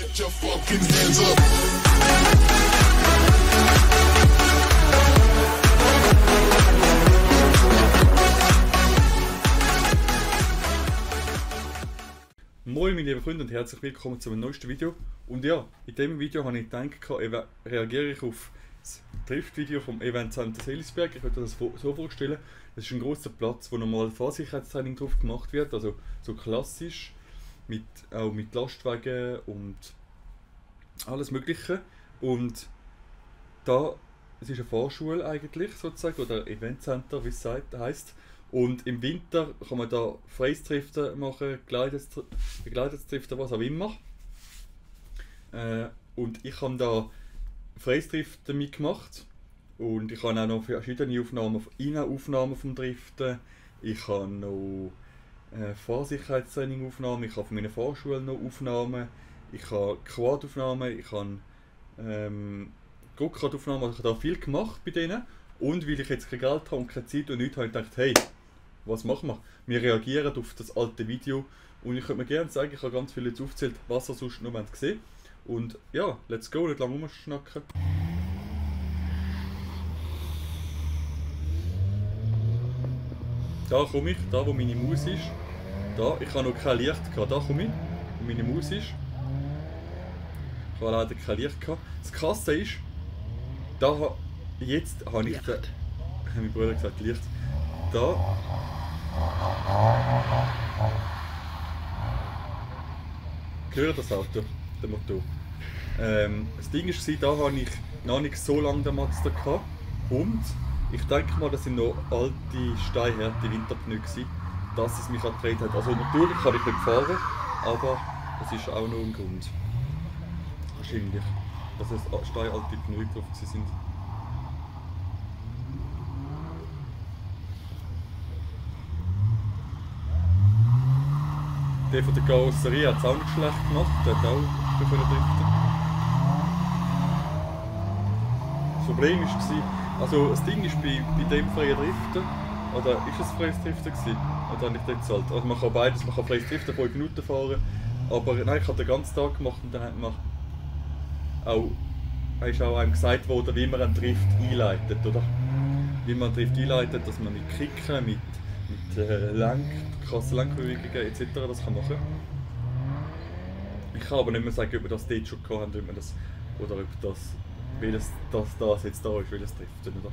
Get your fucking hands up. Moin meine lieben Freunde und herzlich willkommen zu einem neuesten Video. Und ja, in diesem Video habe ich gedacht, reagiere ich auf das Driftvideo vom Event Center Seligsberg. Ich möchte das so vorstellen. Das ist ein grosser Platz, wo normal Fahrsicherheitstraining drauf gemacht wird, also so klassisch, auch mit Lastwagen und alles mögliche. Und da, es ist eine Fahrschule eigentlich sozusagen, oder Event Center, wie es heisst. Und im Winter kann man da freies Driften machen, begleitetes Driften, was auch immer. Und ich habe da freies Driften mitgemacht. Und ich habe auch noch verschiedene Aufnahmen vom Driften. Ich habe noch Fahrsicherheitstraining-Aufnahmen, ich habe von meiner Fahrschule noch Aufnahmen. Ich habe Quad-Aufnahmen, ich habe Go-Kart-Aufnahmen, also ich habe da viel gemacht bei denen. Und weil ich jetzt kein Geld habe und keine Zeit und nichts, habe ich gedacht, hey, was machen wir? Wir reagieren auf das alte Video und ich könnte mir gerne sagen, ich habe ganz viel jetzt aufgezählt, was ihr sonst noch gesehen habt. Und ja, let's go, nicht lange rumschnacken. Da komme ich, da wo meine Maus ist. Da, ich habe noch kein Licht gehabt, da komme ich, wo meine Maus ist. Ich habe leider kein Licht gehabt. Das Krasse ist, da jetzt habe ich den, mein Bruder gesagt, Licht. Da. Hört das Auto, der Motor. Das Ding war, da habe ich noch nicht so lange den Mazda gehabt. Und ich denke mal, das sind noch alte, steinharte Winterpneu gewesen, dass es mich gedreht hat. Also natürlich kann ich nicht fahren, aber es ist auch noch ein Grund. Wahrscheinlich, dass es steinalte Pneu drauf sind. Der von der Karosserie hat es auch nicht schlecht gemacht, der hat auch driften. Das Problem war, also das Ding ist bei dem freien Driften, oder ist es freies Driften gewesen? Oder habe ich das gezahlt? Also man kann beides, man kann freies Driften 5 Minuten fahren, aber nein, ich habe den ganzen Tag gemacht und dann hat man ist auch einem gesagt worden, wie man einen Drift einleitet, oder? Wie man einen Drift einleitet, dass man mit Kicken, mit krassen Lenkbewegungen etc. das kann machen. Ich kann aber nicht mehr sagen, ob wir das dort schon gehabt haben, oder ob das, welches das jetzt da ist, welches Driften, oder?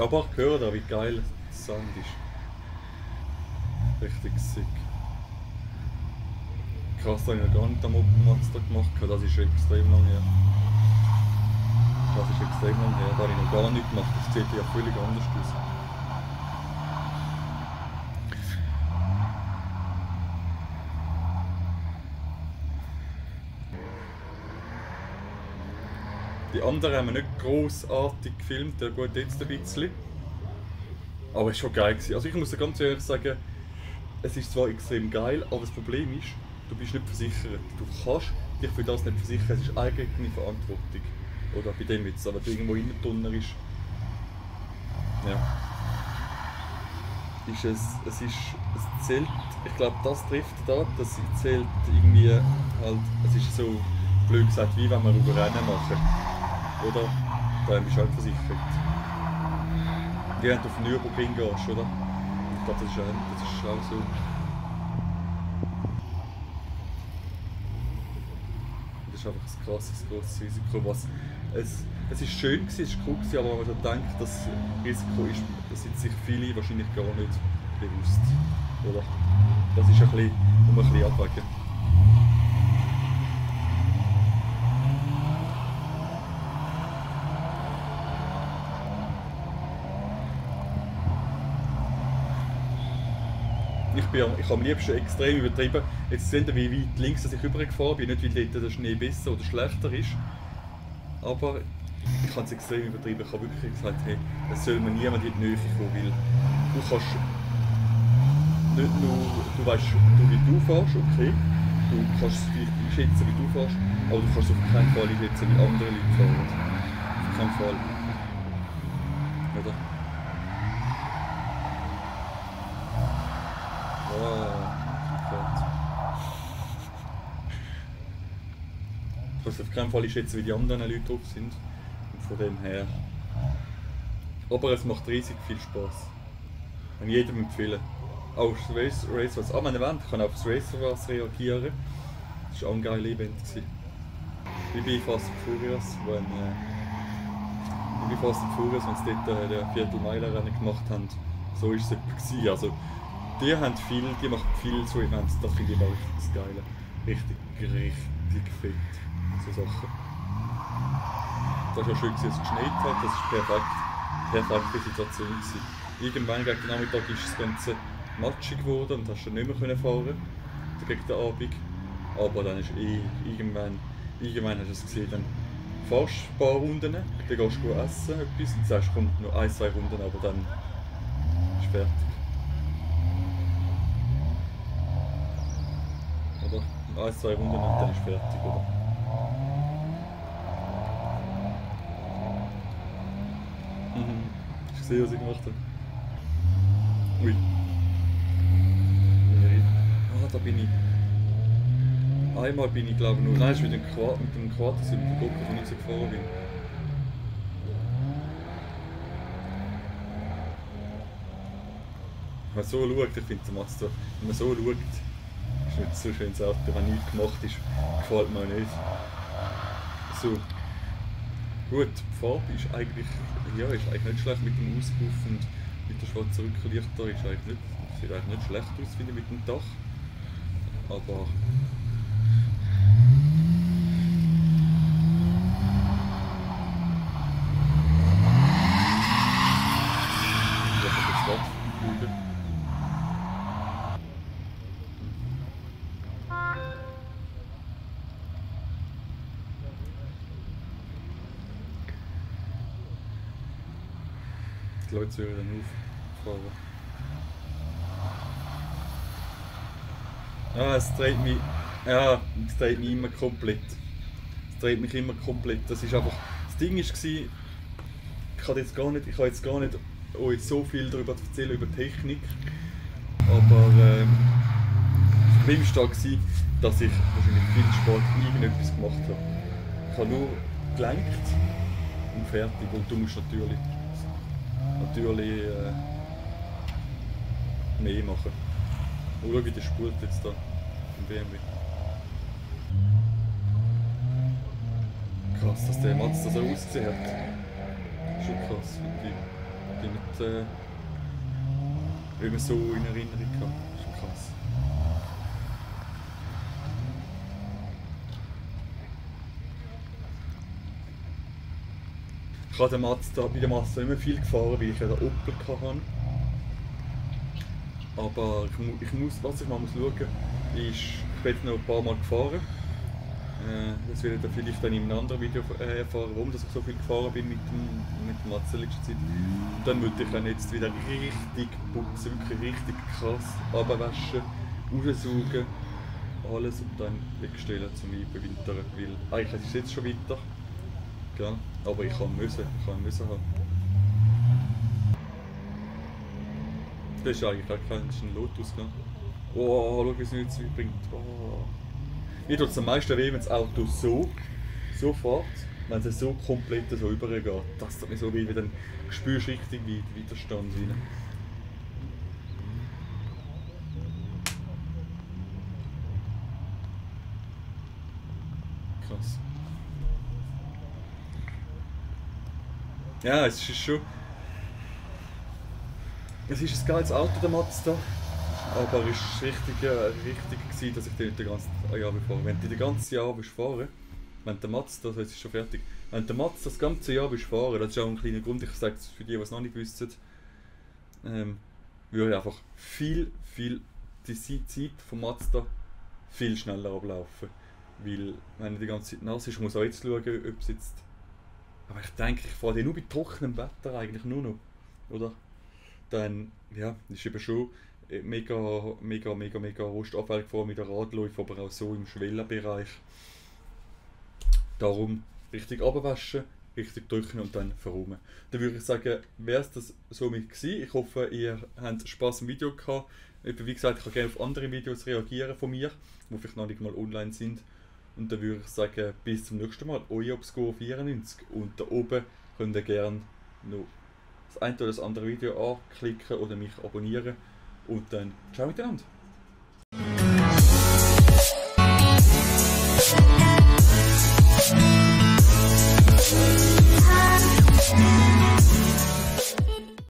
Aber hör da, wie geil der Sound ist. Richtig sick. Krass, das habe ich noch gar nicht am Mazda gemacht, das ist extrem lang her. Das ist extrem lang her, da habe ich noch gar nicht gemacht, das sieht ja völlig anders aus. Die anderen haben wir nicht grossartig gefilmt, der gut jetzt ein bisschen. Aber es war schon geil gewesen. Also ich muss dir ganz ehrlich sagen, es ist zwar extrem geil, aber das Problem ist, du bist nicht versichert. Du kannst dich für das nicht versichern, es ist eigene Verantwortung. Oder bei dem jetzt, aber irgendwo innen drunter ist. Ja. Es zählt, ich glaube das trifft da, das zählt irgendwie halt, es ist so blöd gesagt, wie wenn wir über Rennen machen. Oder? Dann bist du halt versichert. Wie wenn du auf den Nürburgring gehst, oder? Ich glaube das ist auch so. Das ist einfach ein grosses Risiko. Es ist schön gewesen, es war cool gewesen, aber man denkt, das Risiko ist, das sind sich viele wahrscheinlich gar nicht bewusst. Oder? Das ist ein bisschen abwägen. Ich habe am liebsten extrem übertrieben. Jetzt seht ihr, wie weit links ich rübergefahren bin, nicht weil dort der Schnee besser oder schlechter ist. Aber ich habe es extrem übertrieben. Ich habe wirklich gesagt, hey, es soll mir niemand in die Nähe kommen, weil du kannst nicht nur, du weißt, wie du fährst, okay, du kannst es vielleicht einschätzen, wie du fährst, aber du kannst auf keinen Fall einschätzen, wie andere Leute fahren. Auf keinen Fall. Oder? Ich muss auf keinen Fall schätzen, wie die anderen Leute drauf sind. Und von dem her. Aber es macht riesig viel Spaß. Kann jedem empfehlen. Auch das Race was an Event, ich kann auf das Race was reagieren. Das war auch ein geiles Event. Wie bei Fast and Furious, wenn sie dort den Viertelmeilen-Rennen gemacht haben. So war es etwa. Also, die machen viel so Events, das finde ich auch richtig geil. Richtig fett. So Sachen. Das war auch schön, dass es geschneit hat, das war perfekte Situation gewesen. Irgendwann gegen den Nachmittag ist das Ganze matschig geworden und hast dann nicht mehr fahren gegen den Abend. Aber dann ist irgendwann hast du es gesehen, dann fährst du ein paar Runden, dann gehst du essen etwas und sagst, kommt noch 1-2 Runden, aber dann ist fertig. Oder? 1-2 Runden und dann ist fertig, oder? Ich sehe, was ich gemacht habe. Ui. Da bin ich. Einmal bin ich, glaube ich, nur. Nein, es war mit dem Kroaten, mit dem Gruppe, wo ich so gefahren bin. Wenn man so schaut, ich finde Mazda, wenn man so schaut, ist nicht so schön, das Auto, wenn nichts gemacht ist, gefällt mir auch nicht. So. Gut, die Farbe ist eigentlich nicht schlecht mit dem Auspuff und mit den schwarzen Rücklichtern. Sieht eigentlich nicht schlecht aus, finde ich, mit dem Dach. Aber die Leute sollen dann auffahren. Es dreht mich immer komplett. Das ist einfach. Das Ding war, ich habe jetzt gar nicht euch so viel darüber erzählen, über Technik. Aber das Problem war, dass ich wahrscheinlich viel Sport irgendetwas gemacht habe. Ich habe nur gelenkt und fertig. Und du musst natürlich mehr machen. Und schau, wie der spult jetzt da im BMW. Krass, dass der Mazda so ausgesehen hat. Schon krass, die nicht immer so in Erinnerung habe. Schon krass. Ich habe bei dem Mazda nicht mehr viel gefahren, weil ich ja den Opel hatte. Aber was ich mal schauen muss, ist, ich bin jetzt noch ein paar Mal gefahren. Das werdet ihr vielleicht dann in einem anderen Video erfahren, warum ich so viel gefahren bin mit dem Mazda in letzter Zeit. Und dann würde ich dann jetzt wieder richtig putzen, wirklich richtig krass abwaschen, raussaugen, alles und dann wegstellen zum Überwintern. Weil eigentlich ist es jetzt schon weiter. Ja, aber ich kann müssen haben. Das ist eigentlich auch kein Lotus, ne? Oh, schau, wie es nicht so bringt. Oh. Mir tut es am meisten weh, wenn das Auto so fährt, wenn es so komplett so übergeht. Das tut mir so weh, weil dann spürst du richtig wie Widerstand rein. Krass. Ja, es ist schon. Es ist ein geiles Auto, der Mazda. Aber es war richtig, dass ich den nicht das ganze Jahr fahre. Wenn du das ganze Jahr fahren, wenn der Mazda, also jetzt ist schon fertig, wenn der Mazda das ganze Jahr fahren, das ist auch ein kleiner Grund, ich sage es für die es noch nicht wissen, würde ich einfach die Zeit vom Mazda viel schneller ablaufen. Weil, wenn er die ganze Zeit nass ist, muss auch jetzt schauen, ob es jetzt. Aber ich denke, ich fahre den nur bei trockenem Wetter eigentlich nur noch. Oder? Dann, ja, ist eben schon mega rostanfällig gefahren mit den Radläufen, aber auch so im Schwellenbereich. Darum richtig abwaschen, richtig drücken und dann verräumen. Dann würde ich sagen, wäre es das somit gewesen. Ich hoffe, ihr habt Spaß im Video gehabt. Wie gesagt, ich kann gerne auf andere Videos reagieren von mir, die vielleicht noch nicht mal online sind. Und dann würde ich sagen, bis zum nächsten Mal. Euer Obscure94. Und da oben könnt ihr gerne noch das eine oder das andere Video anklicken oder mich abonnieren. Und dann ciao miteinander.